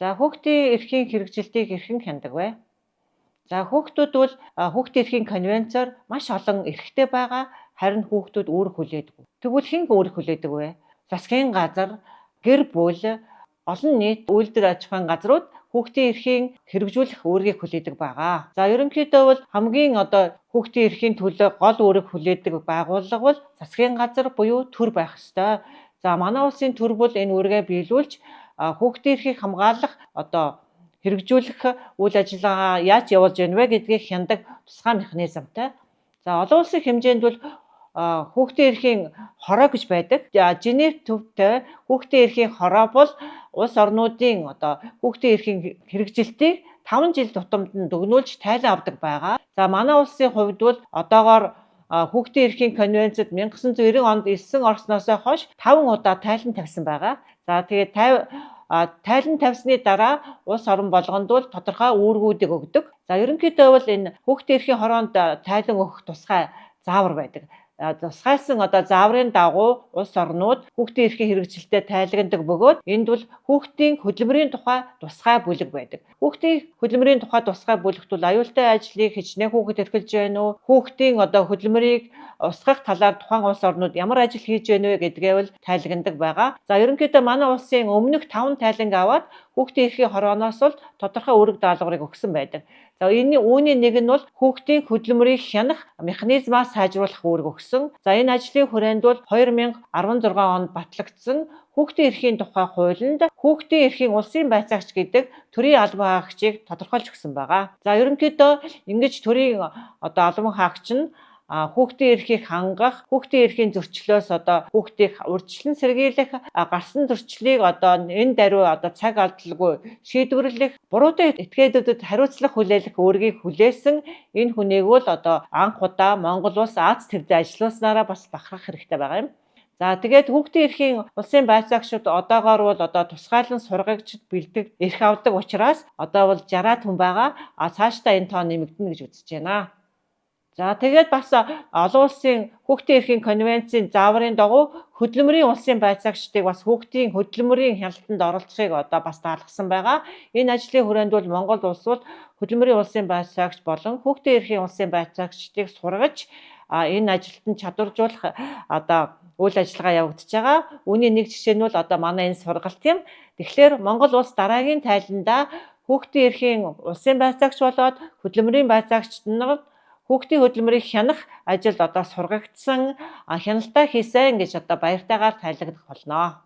За, хүүхдийн эрхийн хэрэгжилтийг хэрхэн хянадаг вэ? За, хүүхдүүд бол хүүхдийн эрхийн конвенцоор маш олон эрхтэй байгаа, харин хүүхдүүд үүрэг хүлээдэг. Тэгвэл хэн үүрэг хүлээдэг вэ? Засгийн газар, гэр бүл, олон нийт үйлдвэр аж ахуйн газрууд хүүхдийн эрхийн хэрэгжүүлэх үүргийг хүлээдэг байгаа. За, ерөнхийдөө бол хамгийн одоо хүүхдийн эрхийн төлөө гол үүрэг хүлээдэг байгууллага бол засгийн газар буюу төр байх ёстой. За, манай улсын төр бол энэ үүргээ биелүүлж, хүүхдийн эрхийг хамгаалах, одоо хэрэгжүүлэх үйл ажиллагаа яаж явуулж байна вэ гэдгийг хянадаг тусгай механизмтай. За, олон улсын хэмжээнд бол хүүхдийн эрхийн хороо гэж байдаг. Женев төвтэй хүүхдийн эрхийн хороо бол улс орнуудын одоо хүүхдийн эрхийн хэрэгжилтийг 5 жил тутамд нь дүгнүүлж тайлан авдаг байгаа. За, манай улсын хувьд бол одоогоор хүүхдийн эрхийн конвенцэд 1990 онд элсэн орсноосоо хойш 5 удаа тайлан тавьсан байгаа. За, тэгээд тайлан тавьсны дараа улс орон болгонд бол тодорхой үүргүүдийг өгдөг. За, ерөнхийдөө бол энэ хүүхдийн эрхийн хороонд тайлан өгөх тусгай заавар байдаг. Тусгайлсан одоо зааврын дагуу улс орнууд хүүхдийн эрхийн хэрэгжилтэд тайлагнадаг бөгөөд энд бол хүүхдийн хөдөлмөрийн тухай тусгай бүлэг байдаг. Хүүхдийн хөдөлмөрийн тухай тусгай бүлэгт бол аюултай ажлыг хичнээн хүүхэд эрхэлж байна уу? Хүүхдийн одоо хөдөлмөрийг устгах талаар тухайн улс орнууд ямар ажил хийж байна вэ гэдгээ бол тайлагнадаг байгаа. За, ерөнхийдөө манай улсын өмнөх 5 тайланг аваад хүүхдийн эрхийн хорооноос бол тодорхой үүрэг даалгаврыг өгсөн байдаг. За, энэ үүний нэг нь бол хүүхдийн хөдөлмөрийг хянах механизмаа сайжруулах үүрэг өгсөн. За, энэ ажлын хүрээнд бол 2016 онд батлагдсан хүүхдийн эрхийн тухай хуулинд хүүхдийн эрхийн улсын байцаагч гэдэг төрийн албан хаагчийг тодорхойлж өгсөн байгаа. За, ерөнхийдөө ингэж төрийн одоо албан хаагч нь хүүхдийн эрхийг хангах, хүүхдийн эрхийн зөрчлөөс одоо хүүхдийг урьдчилан сэргийлэх, гарсан зөрчлийг одоо энэ даруй одоо цаг алдалгүй шийдвэрлэх, буруутай этгээдүүдэд хариуцлага хүлээлгэх үүргийг хүлээсэн энэ хүнийг бол одоо анх удаа Монгол улс Аз твд ажиллуулснараа бас бахархах хэрэгтэй байгаа юм. За, тэгээд хүүхдийн эрхийн улсын байцаагчид одоогоор бол одоо тусгайлан сургагчид бэлдэг эрх авдаг учраас одоо бол 60-аад хүн байгаа. А цаашдаа энэ тоо нэмэгдэнэ гэж үзэж байна. За, тэгээд бас олон улсын хүүхдийн эрхийн конвенцийн зааврын дагуу хөдөлмөрийн улсын байцаагчдыг бас хүүхдийн хөдөлмөрийн хяналтанд оролцохыг одоо бас даалгасан байгаа. Энэ ажлын хүрээнд бол Монгол улс бол хөдөлмөрийн улсын байцаагч болон хүүхдийн эрхийн улсын байцаагчдыг сургаж, энэ ажилд нь чадваржуулах одоо үйл ажиллагаа явагдаж байгаа. Үүний нэг жишээ нь бол одоо манай энэ сургалт юм. Тэгэхээр Монгол улс дараагийн тайландаа хүүхдийн эрхийн улсын байцаагч болоод хөдөлмөрийн байцаагчид нь хүүхдийн хөдөлмөрийг хянах ажилд одоо сургагдсан, хяналтаа хийсэн гэж одоо баяртайгаар тайлагдах болно.